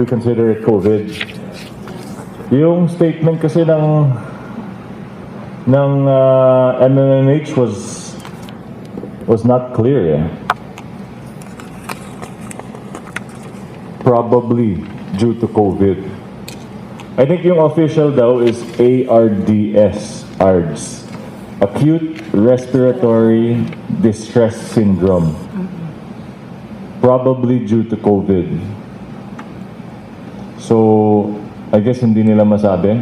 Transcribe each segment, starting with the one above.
we consider it COVID? Yung statement kasi ng MMH was not clear. Probably due to COVID. I think yung official daw is ARDS, Acute Respiratory Distress Syndrome. Probably due to COVID. So, I guess hindi nila masabi.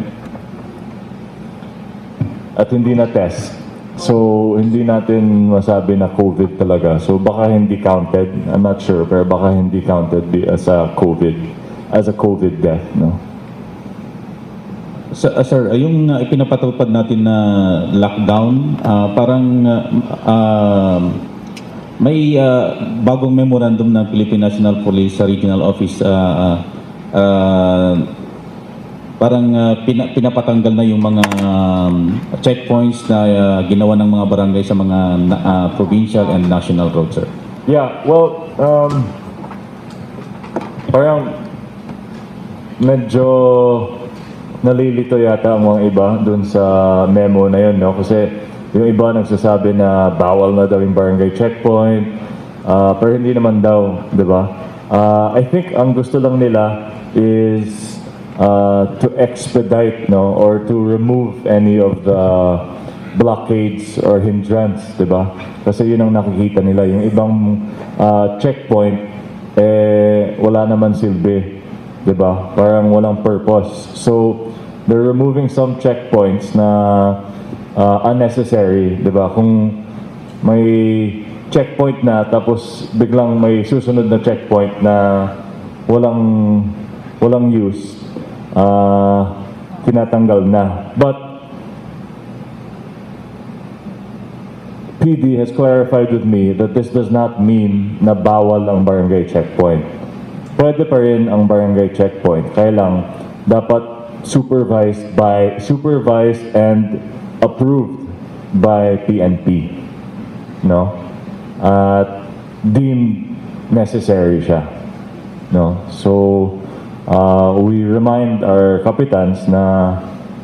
At hindi na test. So, hindi natin masabi na COVID talaga. So, baka hindi counted. I'm not sure, pero baka hindi counted as a COVID death, no? Sir, yung ipinapatupad natin na lockdown, parang may bagong memorandum ng Philippine National Police sa Regional Office, parang pinapatanggal na yung mga checkpoints na ginawa ng mga barangay sa mga provincial and national roads, sir. Yeah, well, parang medyo nalilito yata ang mga iba dun sa memo na yun, no? Kasi yung iba nagsasabi na bawal na daw yung barangay checkpoint, pero hindi naman daw, di ba? I think ang gusto lang nila is to expedite, no, or to remove any of the blockades or hindrance, di ba? Kasi yun ang nakikita nila. Yung ibang checkpoint, wala naman silbi, di ba? Parang walang purpose. So, they're removing some checkpoints na unnecessary, di ba? Kung may checkpoint na tapos biglang may susunod na checkpoint na walang use, tinatanggal na. But PD has clarified with me that this does not mean na bawal ang barangay checkpoint. Pwede pa rin ang barangay checkpoint, kaya lang dapat supervised and approved by PNP, no? At deemed necessary siya, no? So we remind our kapitans na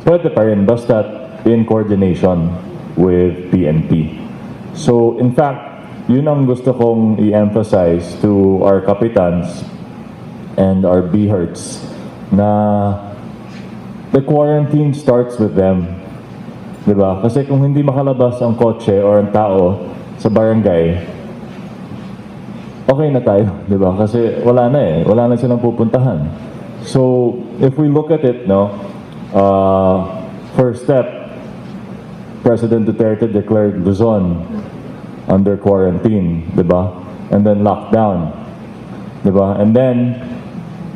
pwede pa rin basta in coordination with PNP. So in fact, yun ang gusto kong i-emphasize to our kapitans and our BHERTs na the quarantine starts with them. Diba? Kasi kung hindi makalabas ang kotse or ang tao sa barangay, okay na tayo. Diba? Kasi wala na wala na silang pupuntahan. So, if we look at it, no, first step, President Duterte declared Luzon under quarantine, diba? And then lockdown, diba? And then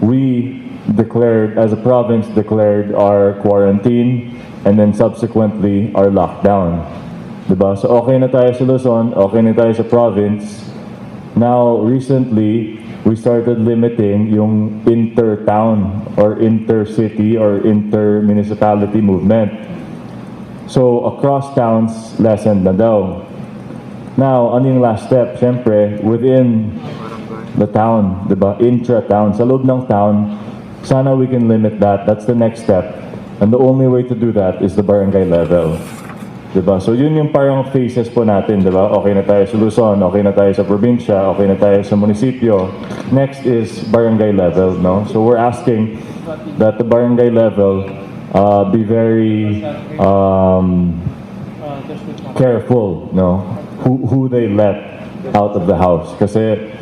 we declared, as a province, declared our quarantine and then subsequently our lockdown. Diba? So okay na tayo sa Luzon, okay na tayo sa province. Now, recently, we started limiting yung inter-town or inter-city or inter-municipality movement. So, across towns, lessened na daw. Now, ano yung last step? Siyempre, within the town, diba? Intra-town, sa loob ng town, sana we can limit that. That's the next step. And the only way to do that is the barangay level. Diba? So yun yung parang phases po natin, diba? Okay na tayo sa Luzon, okay na tayo sa probinsya, okay na tayo sa munisipyo. Next is barangay level, no? So we're asking that the barangay level be very careful, no? Who they let out of the house. Kasi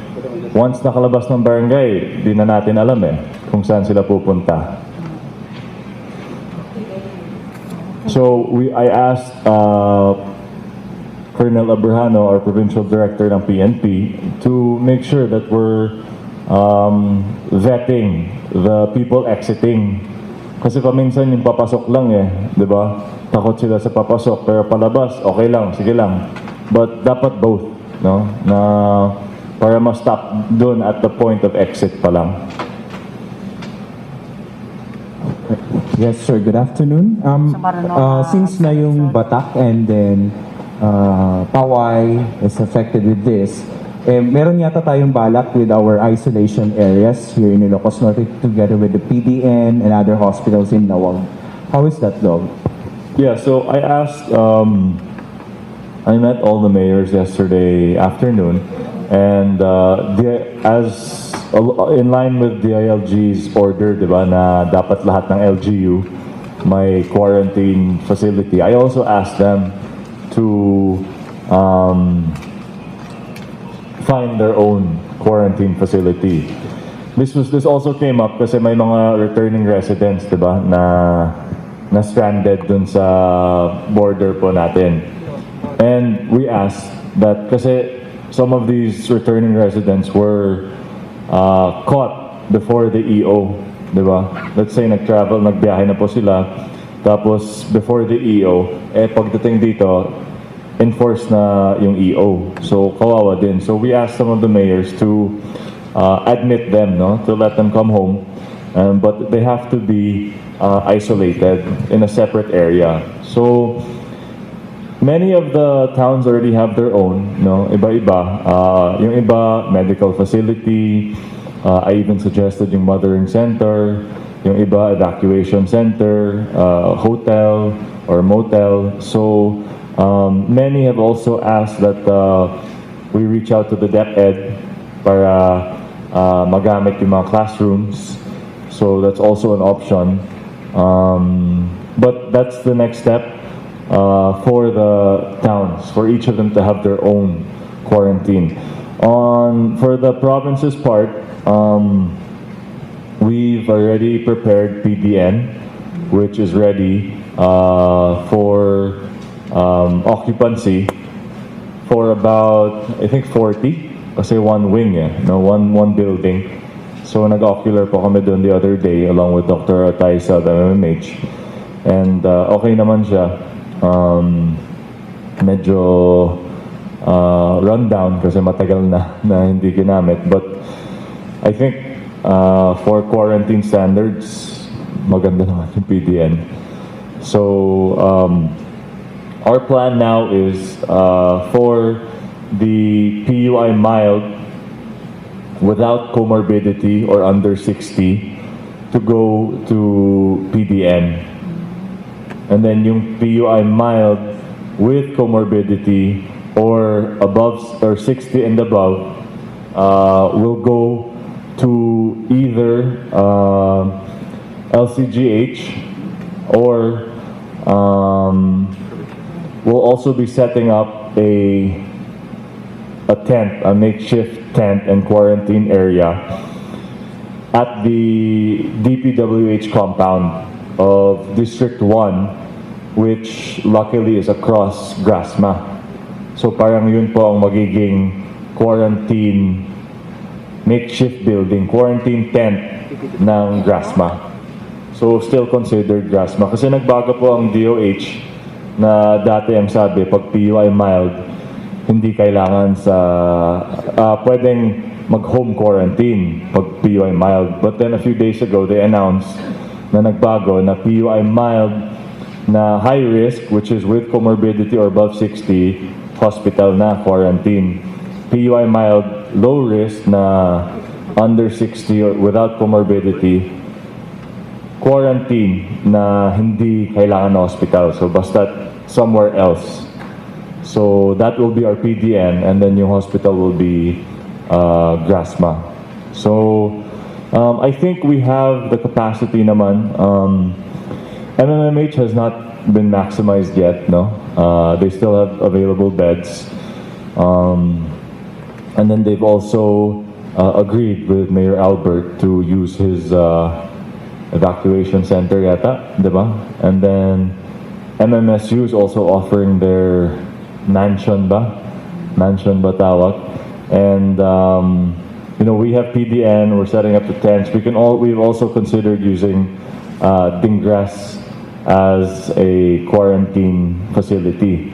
once nakalabas ng barangay, di na natin alam kung saan sila pupunta. So I asked Colonel Abrahano, our provincial director ng PNP, to make sure that we're vetting the people exiting. Kasi paminsan yung papasok lang di ba? Takot sila sa papasok, pero palabas, okay lang, sige lang. But dapat both, no? Na para ma-stop doon at the point of exit pa lang. Yes, sir. Good afternoon. Since na yung Batak and then Pawai is affected with this, meron yata tayong balak with our isolation areas here in Ilocos Norte together with the PDN and other hospitals in Nawag. How is that, Dog? Yeah, so I asked, I met all the mayors yesterday afternoon, and in line with the ILG's order, di ba, na dapat lahat ng LGU may quarantine facility, I also asked them to find their own quarantine facility. This also came up kasi may mga returning residents, di ba, na stranded dun sa border po natin. And we asked that kasi some of these returning residents were caught before the EO, di ba? Let's say nagbiyahe na po sila, tapos before the EO, pagdating dito, enforce na yung EO. So kawawa din. So we asked some of the mayors to admit them, no, to let them come home, but they have to be isolated in a separate area. So many of the towns already have their own, no, iba-iba. Yung iba, medical facility. I even suggested yung mothering center. Yung iba, evacuation center, hotel or motel. So many have also asked that we reach out to the DepEd para magamit yung mga classrooms. So that's also an option. But that's the next step. For the towns, for each of them to have their own quarantine. For the province's part, we've already prepared PDN, which is ready for occupancy for about, I think, 40, kasi one wing, one building. So nag-ocular po kami doon the other day along with Dr. Ataisa of MMH. And okay naman siya. Medyo rundown kasi matagal na hindi ginamit, but I think for quarantine standards maganda naman yung PDN. So our plan now is for the PUI mild without comorbidity or under 60 to go to PDN. And then yung PUI mild with comorbidity or above or 60 and above will go to either LCGH or we'll also be setting up a tent, a makeshift tent and quarantine area at the DPWH compound of District 1, which luckily is across Grasma. So parang yun po ang magiging quarantine makeshift building, quarantine tent ng Grasma. So still considered Grasma. Kasi nagbago po ang DOH na dati ang sabi, pag PUI mild, hindi kailangan pwedeng mag-home quarantine pag PUI mild. But then a few days ago, they announced na nagbago na PUI mild na high risk, which is with comorbidity or above 60, hospital na, quarantine. PUI mild low risk na under 60 or without comorbidity, quarantine na hindi kailangan na hospital. So basta somewhere else. So that will be our PDN, and then yung hospital will be Grasma. So I think we have the capacity naman. MMH has not been maximized yet, no? They still have available beds. And then they've also agreed with Mayor Albert to use his evacuation center yata, diba? And then MMSU is also offering their mansion ba tawag? And we have PDN, we're setting up the tents. We've also considered using Dingras as a quarantine facility.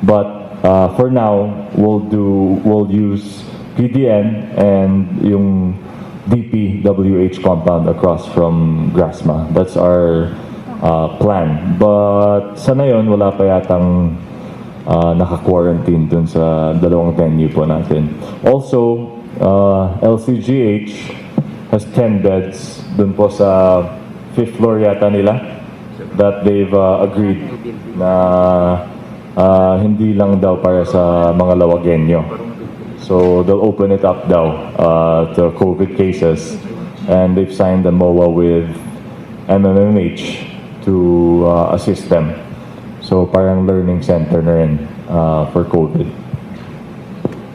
But for now, we'll use PDN and yung DPWH compound across from Grasma. That's our plan. But sa ngayon, wala pa yatang naka-quarantine dun sa dalawang venue po natin. Also, LCGH has 10 beds dun po sa 5th floor yata nila that they've agreed na hindi lang daw para sa mga Lawagenyo. So they'll open it up daw to COVID cases, and they've signed a MOA with MMMH to assist them. So parang learning center na rin for COVID.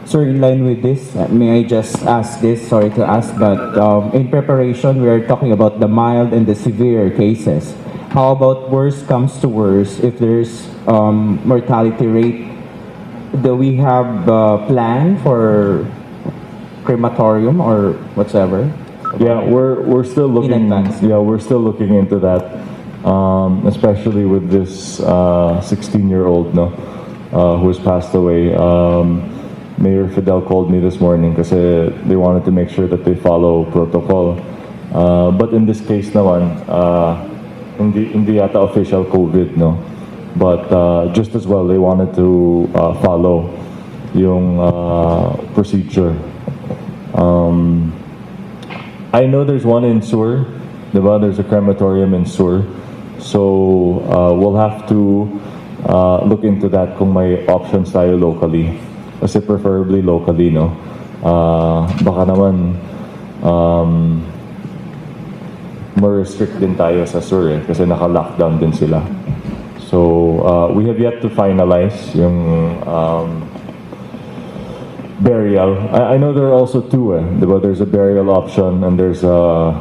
Sir, in line with this, may I just ask this? Sorry to ask, but in preparation, we are talking about the mild and the severe cases. How about worst comes to worst? If there's mortality rate, do we have a plan for crematorium or whatever? Yeah, we're still looking. advance. Yeah, we're still looking into that, especially with this 16-year-old who has passed away. Mayor Fidel called me this morning kasi they wanted to make sure that they follow protocol. But in this case naman, hindi yata official COVID, no? But just as well, they wanted to follow yung procedure. I know there's one in Sur, diba? There's a crematorium in Sur. So we'll have to look into that kung may options tayo locally. Kasi preferably locally, no? Baka naman ma-restrict din tayo sa Sur kasi naka-lockdown din sila. So we have yet to finalize yung burial. I know there are also two diba? There's a burial option and there's a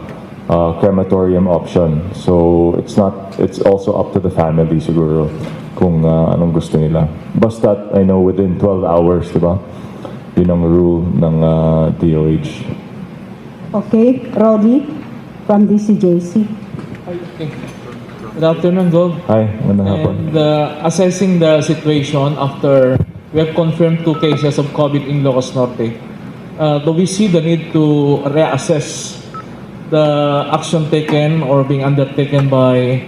crematorium option. So it's also up to the family siguro kung anong gusto nila. Basta I know within 12 hours, diba? Yun ang rule ng DOH. Okay, Roddy from DCJC. Okay. Good afternoon, Gov. Hi, magandang hapon. And assessing the situation after we have confirmed 2 cases of COVID in Ilocos Norte, do we see the need to reassess the action taken or being undertaken by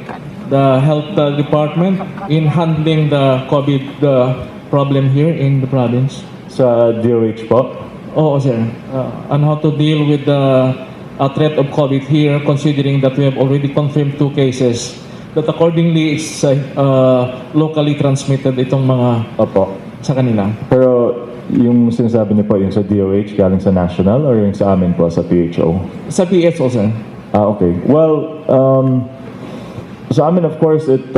the health department in handling the COVID problem here in the province? Sa DOH po? Oo, sir. On how to deal with the threat of COVID here, considering that we have already confirmed 2 cases, that accordingly is locally transmitted itong mga Opo. sa kanila. Pero yung sinasabi niyo po, yung sa DOH galing sa national or yung sa amin po sa PHO? Sa PHO, sir. Okay. Well, sa amin, of course, it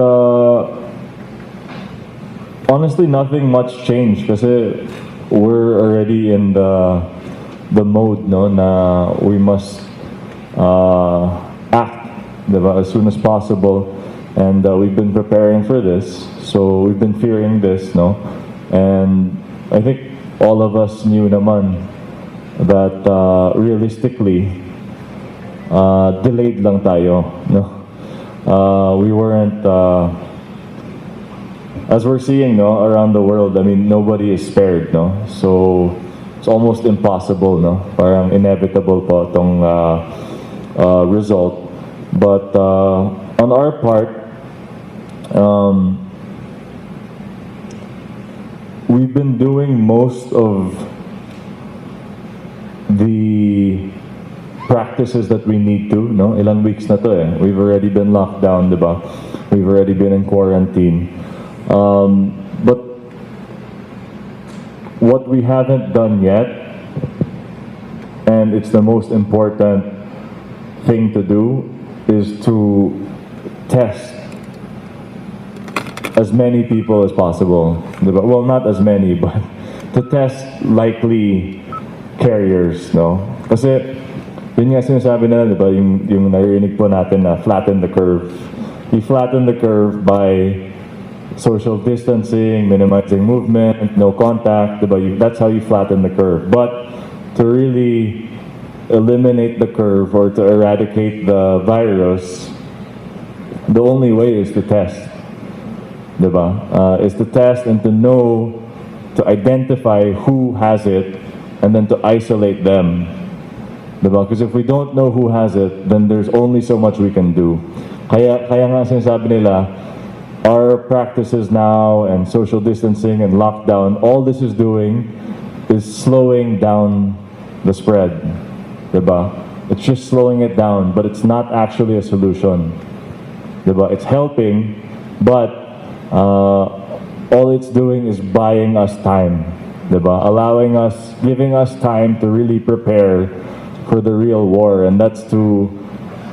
honestly nothing much changed kasi we're already in the mode, no, na we must act, diba, as soon as possible, and we've been preparing for this, so we've been fearing this, no, and I think all of us knew naman that realistically delayed lang tayo, no. We weren't, as we're seeing, no, around the world, I mean, nobody is spared, no? So, it's almost impossible, no? Parang inevitable po itong result. But on our part, we've been doing most of the practices that we need to, no? Ilang weeks na to We've already been locked down, diba? We've already been in quarantine. But what we haven't done yet, and it's the most important thing to do, is to test as many people as possible, diba? Well, not as many, but to test likely carriers, no? Kasi yun nga sinasabi nila, di ba, yung narinig po natin na flatten the curve. You flatten the curve by social distancing, minimizing movement, no contact, di ba? That's how you flatten the curve. But to really eliminate the curve or to eradicate the virus, the only way is to test, di ba? Is to test and to know, to identify who has it, and then to isolate them. Diba? Because if we don't know who has it, then there's only so much we can do. Kaya nga sinasabi nila, our practices now and social distancing and lockdown, all this is doing is slowing down the spread, diba? It's just slowing it down, but it's not actually a solution, diba? It's helping, but all it's doing is buying us time, diba? Giving us time to really prepare for the real war, and that's to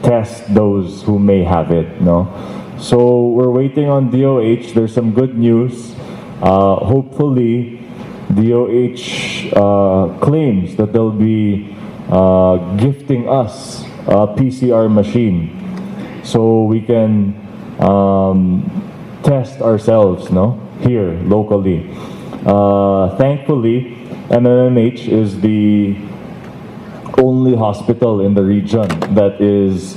test those who may have it, no? So we're waiting on DOH. There's some good news. Hopefully, DOH claims that they'll be gifting us a PCR machine so we can test ourselves, no, here locally. Thankfully, MMMH is the only hospital in the region that is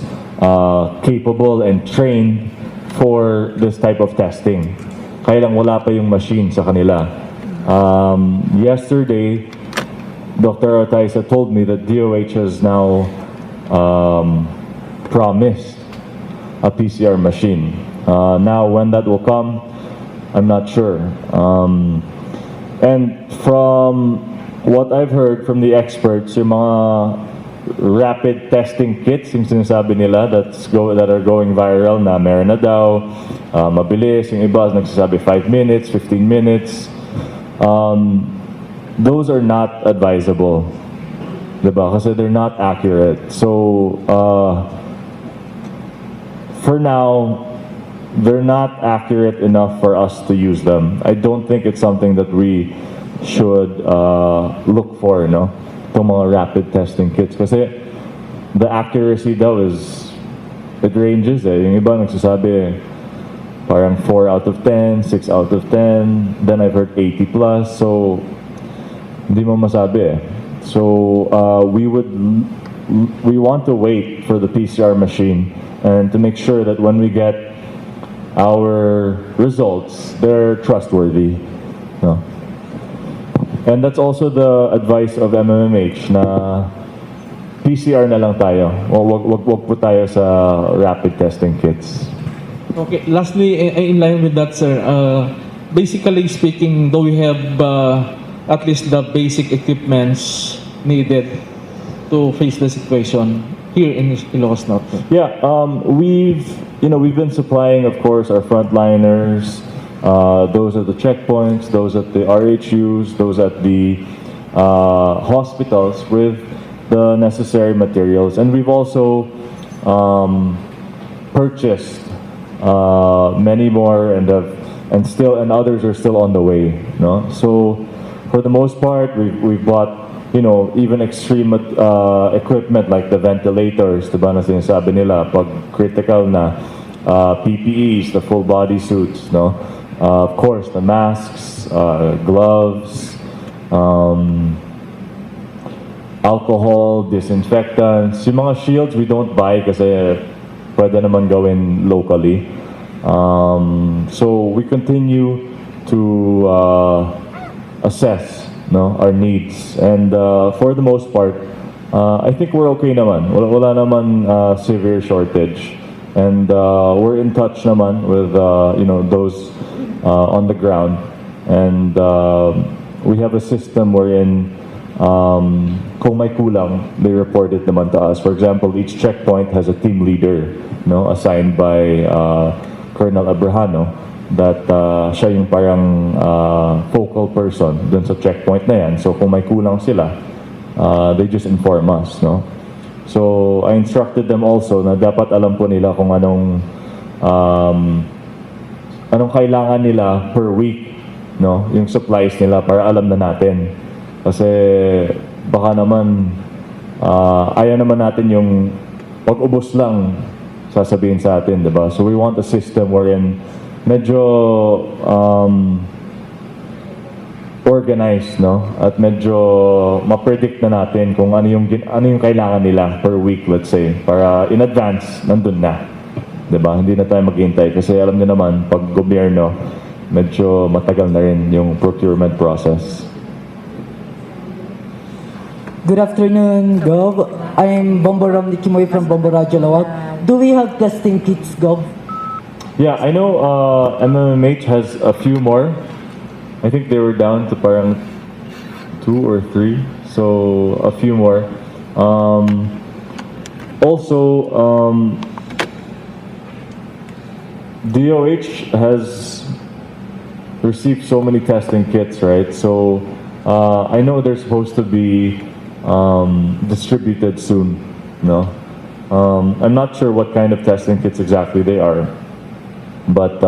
capable and trained for this type of testing. Kaya lang wala pa yung machine sa kanila. Yesterday, Dr. Artaisa told me that DOH has now promised a PCR machine. Now, when that will come, I'm not sure. And from what I've heard from the experts, yung mga rapid testing kits, yung sinasabi nila that are going viral na meron na daw, mabilis, yung iba nagsasabi 5 minutes, 15 minutes. Those are not advisable, diba? Kasi they're not accurate. So, for now, they're not accurate enough for us to use them. I don't think it's something that we should look for, no? Itong mga rapid testing kits. Kasi the accuracy daw it ranges eh. Yung iba nagsasabi parang 4 out of 10, 6 out of 10, then I've heard 80 plus, so hindi mo masabi eh. So we want to wait for the PCR machine and to make sure that when we get our results, they're trustworthy. No? And that's also the advice of MMMH na PCR na lang tayo. Wag po tayo sa rapid testing kits. Okay, lastly, in line with that, sir, basically speaking, do we have at least the basic equipments needed to face the situation here in Ilocos Norte? Yeah, we've been supplying, of course, our frontliners, those at the checkpoints, those at the RHUs, those at the hospitals with the necessary materials, and we've also purchased many more, and others are still on the way. No, so for the most part, we've bought even extreme equipment like the ventilators, diba na sinasabi nila pag critical na, PPEs, the full body suits, no. Of course, the masks, gloves, alcohol, disinfectants. Yung mga shields we don't buy kasi pwede naman gawin locally. So we continue to assess, no, our needs, and for the most part, I think we're okay naman. Wala naman severe shortage, and we're in touch naman with those on the ground, and we have a system wherein kung may kulang, they report it naman to us. For example, each checkpoint has a team leader, no, assigned by Colonel Abrahano, that siya yung parang focal person dun sa checkpoint na yan. So kung may kulang sila, they just inform us, no. So I instructed them also na dapat alam po nila kung anong kailangan nila per week, no, yung supplies nila para alam na natin. Kasi baka naman ayaw naman natin yung pag-ubos lang sasabihin sa atin, diba? So we want a system wherein medyo organized, no, at medyo ma-predict na natin kung ano yung kailangan nila per week, let's say, para in advance nandun na, diba? Hindi na tayo maghintay kasi alam niyo naman pag gobyerno medyo matagal na rin yung procurement process. Good afternoon, Gov. I'm Bombo Ram Nikimoy from Bombo Radyo Lawak. Do we have testing kits, Gov? Yeah, I know MMH has a few more. I think they were down to parang 2 or 3, so a few more. Also, DOH has received so many testing kits, right? So I know they're supposed to be distributed soon, no? I'm not sure what kind of testing kits exactly they are, but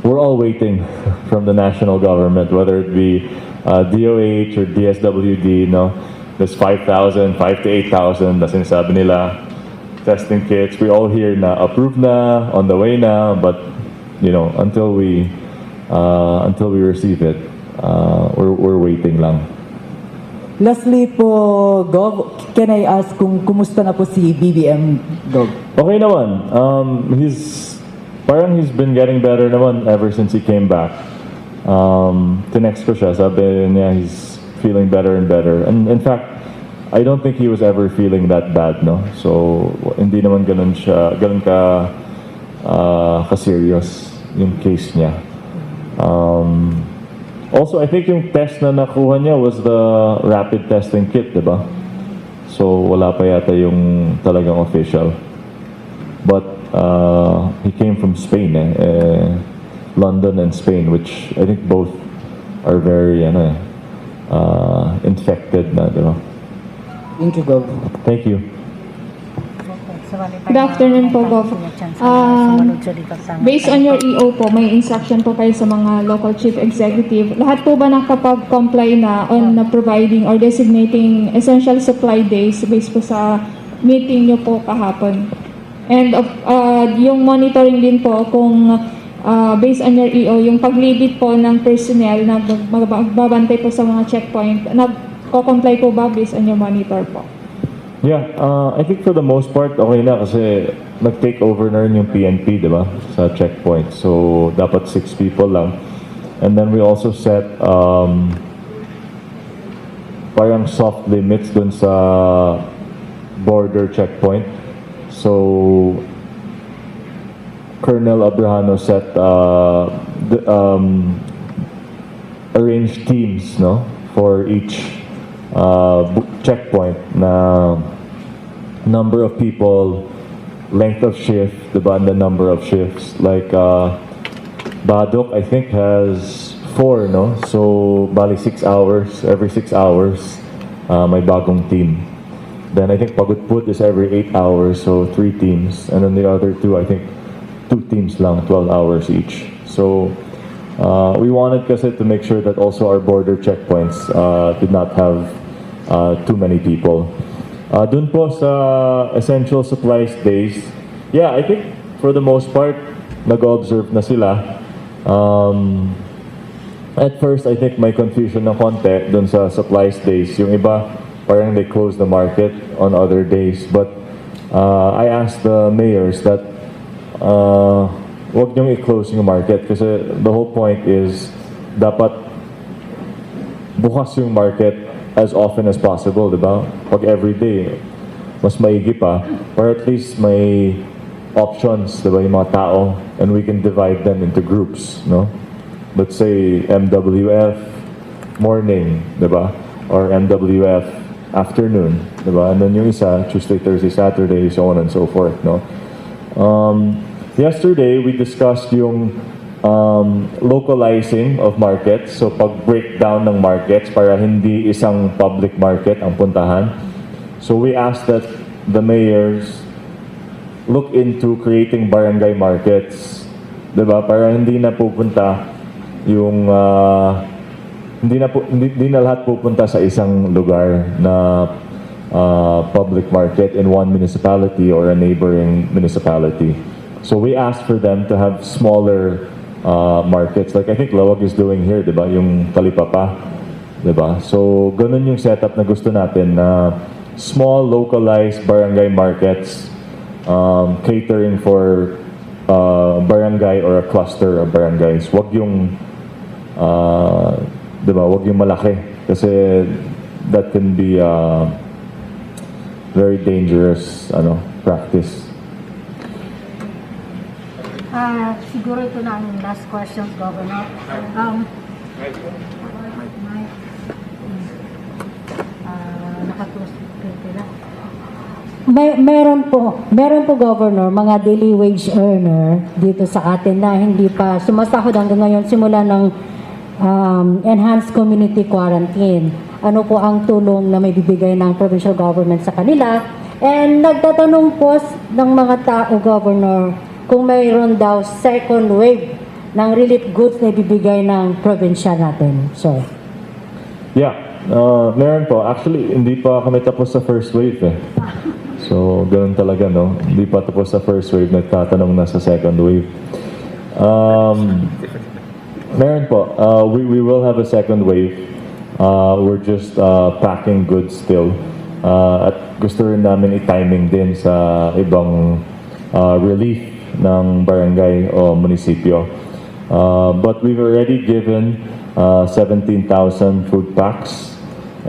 we're all waiting from the national government, whether it be DOH or DSWD, no? There's 5,000, 5 to 8,000 na sinasabi nila testing kits. We all hear na approved na, on the way na, but you know, until we receive it, we're waiting lang. Lastly po, Gov, can I ask kung kumusta na po si BBM, Gov? Okay naman. He's been getting better naman ever since he came back. Tinext ko siya, sabi niya he's feeling better and better. And in fact, I don't think he was ever feeling that bad, no? So, hindi naman ganun ka-serious yung case niya. Also, I think yung test na nakuha niya was the rapid testing kit, di ba? So, wala pa yata yung talagang official. But he came from Spain, London and Spain, which I think both are very infected na, di ba? Thank you, Gov. Thank you. Good Good afternoon po, Gov. Based on your EO po, may instruction po kayo sa mga local chief executive. Lahat po ba nakapag-comply na on providing or designating essential supply days based po sa meeting nyo po kahapon? And yung monitoring din po kung based on your EO, yung paglibit po ng personnel na magbabantay po sa mga checkpoint, nagko-comply po ba based on your monitor po? Yeah, I think for the most part, okay na kasi nag-take over na rin yung PNP, di ba? Sa checkpoint. So, dapat 6 people lang. And then we also set parang soft limits dun sa border checkpoint. So, Colonel Abrahano set arranged teams, no? For each checkpoint na number of people, length of shift, diba, and the number of shifts. Like Badok, I think, has 4, no? So, bali 6 hours. Every 6 hours, may bagong team. Then I think Pagudpud is every 8 hours, so 3 teams. And then the other 2, I think, 2 teams lang, 12 hours each. So, we wanted kasi to make sure that also our border checkpoints did not have too many people. Dun po sa essential supplies days, yeah, I think for the most part, nag-observe na sila. At first, I think may confusion ng konti dun sa supplies days. Yung iba, parang they close the market on other days. But I asked the mayors that huwag niyong i-close yung market kasi the whole point is dapat bukas yung market as often as possible, di ba? Pag every day, mas maigi pa. Or at least may options, di ba, yung mga tao, and we can divide them into groups, no? Let's say MWF morning, di ba? Or MWF afternoon, di ba? And then yung isa, Tuesday, Thursday, Saturday, so on and so forth, no? Yesterday, we discussed yung localizing of markets. So, pag-breakdown ng markets para hindi isang public market ang puntahan. So, we asked that the mayors look into creating barangay markets. Diba? Para hindi na pupunta yung hindi na lahat pupunta sa isang lugar na public market in one municipality or a neighboring municipality. So, we asked for them to have smaller markets. Like I think Lawag is doing here, di ba? Yung Talipapa, di ba? So, ganun yung setup na gusto natin na small, localized barangay markets catering for barangay or a cluster of barangays. Wag yung, di ba? Wag yung malaki kasi that can be very dangerous practice. Siguro ito na ang last questions, Governor. Nakaklose pila. Meron po Governor, mga daily wage earner dito sa atin na hindi pa sumasahod hanggang ngayon simula ng enhanced community quarantine. Ano po ang tulong na may bibigay ng provincial government sa kanila? And nagtatanong po ng mga tao, Governor, kung mayroon daw second wave ng relief goods na ibibigay ng probinsya natin. So, Yeah, meron po. Actually, hindi pa kami tapos sa first wave eh. So, ganun talaga, no? Hindi pa tapos sa first wave, nagtatanong na sa second wave. Meron po. We will have a second wave. We're just packing goods still. At gusto rin namin i-timing din sa ibang relief ng barangay o munisipyo. But we've already given 17,000 food packs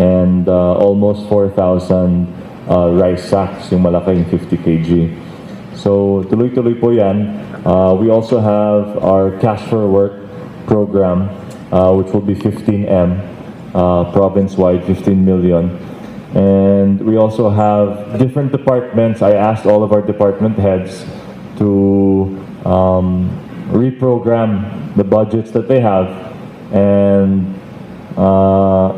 and almost 4,000 rice sacks, yung malaking 50 kg. So, tuloy-tuloy po yan. We also have our Cash for Work program, which will be 15M, province-wide, 15 million. And we also have different departments. I asked all of our department heads to reprogram the budgets that they have and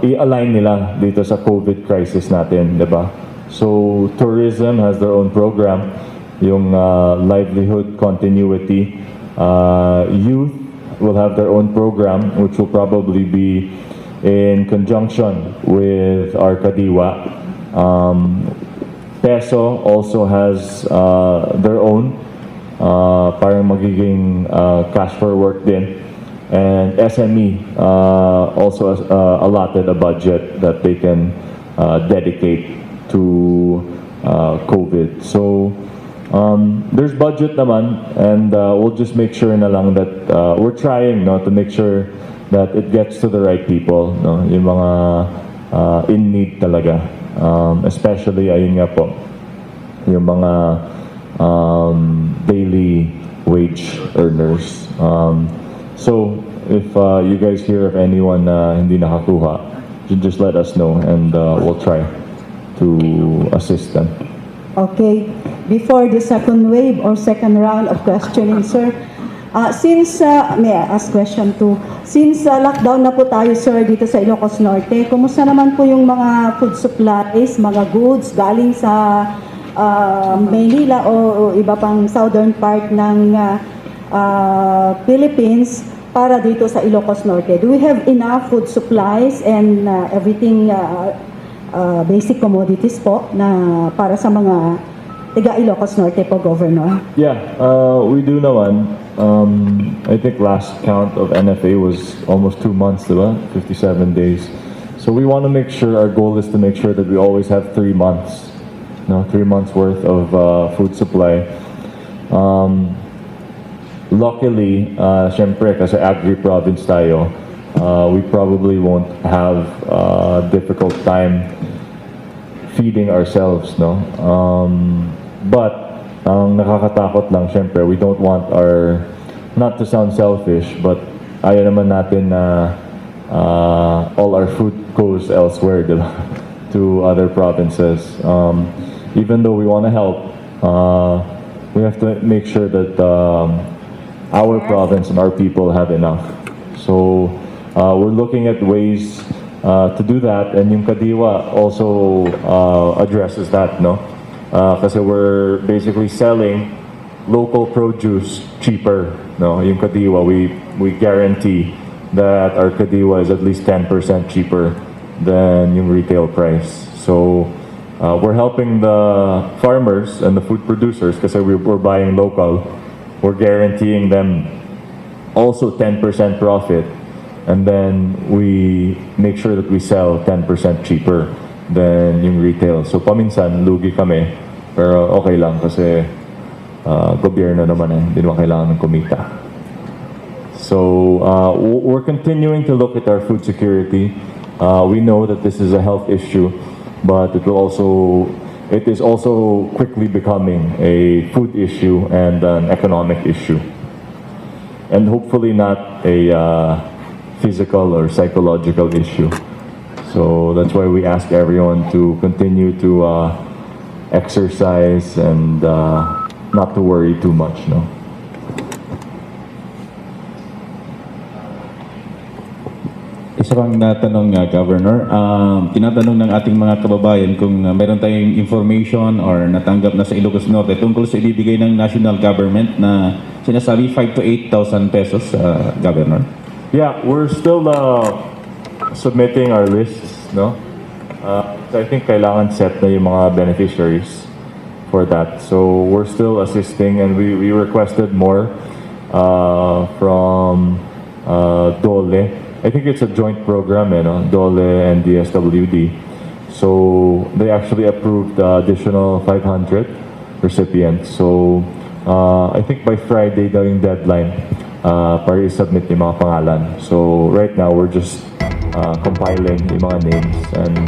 i-align nila dito sa COVID crisis natin, di ba? So, tourism has their own program, yung livelihood continuity. Youth will have their own program, which will probably be in conjunction with our Kadiwa. Peso also has their own, parang magiging cash for work din. And SME also allotted a budget that they can dedicate to COVID. So there's budget naman, and we'll just make sure na lang that we're trying, no, to make sure that it gets to the right people, no, yung mga in need talaga, especially ayun nga po, yung mga daily wage earners. So if you guys hear of anyone na hindi nakakuha, just let us know and we'll try to assist them. okay. Before the second wave or second round of questioning, sir, may I ask question too? Since lockdown na po tayo, sir, dito sa Ilocos Norte, kumusta naman po yung mga food supplies, mga goods galing sa Maynila o iba pang southern part ng Philippines para dito sa Ilocos Norte? Do we have enough food supplies and everything, basic commodities po na para sa mga taga Ilocos Norte po, Governor? Yeah, we do naman. I think last count of NFA was almost 2 months, diba? 57 days. So we want to make sure, our goal is to make sure that we always have 3 months, 3 months worth of food supply. Luckily, syempre, kasi agri-province tayo, we probably won't have a difficult time feeding ourselves, no? But ang nakakatakot lang, syempre, we don't want our, not to sound selfish, but ayaw naman natin na all our food goes elsewhere, diba? To other provinces. Even though we want to help, we have to make sure that our province and our people have enough. So we're looking at ways to do that, and yung Kadiwa also addresses that, no? Kasi we're basically selling local produce cheaper, no? Yung Kadiwa, we guarantee that our Kadiwa is at least 10% cheaper than yung retail price. So we're helping the farmers and the food producers kasi we're buying local. We're guaranteeing them also 10% profit, and then we make sure that we sell 10% cheaper than yung retail. So paminsan, lugi kami, pero okay lang kasi gobyerno naman hindi naman kailangan ng kumita. So we're continuing to look at our food security. We know that this is a health issue, but it is also quickly becoming a food issue and an economic issue. and hopefully not a physical or psychological issue. So that's why we ask everyone to continue to exercise and not to worry too much, no? Isa pang natanong, Governor, tinatanong ng ating mga kababayan kung meron tayong information or natanggap na sa Ilocos Norte tungkol sa ibibigay ng national government na sinasabi 5,000 to 8,000 pesos, Governor. Yeah, we're still submitting our lists, no? So I think kailangan set na yung mga beneficiaries for that. So we're still assisting, and we requested more from DOLE. I think it's a joint program, DOLE and DSWD. So they actually approved the additional 500 recipients. So I think by Friday daw yung deadline para i-submit yung mga pangalan. So right now we're just compiling yung mga names, and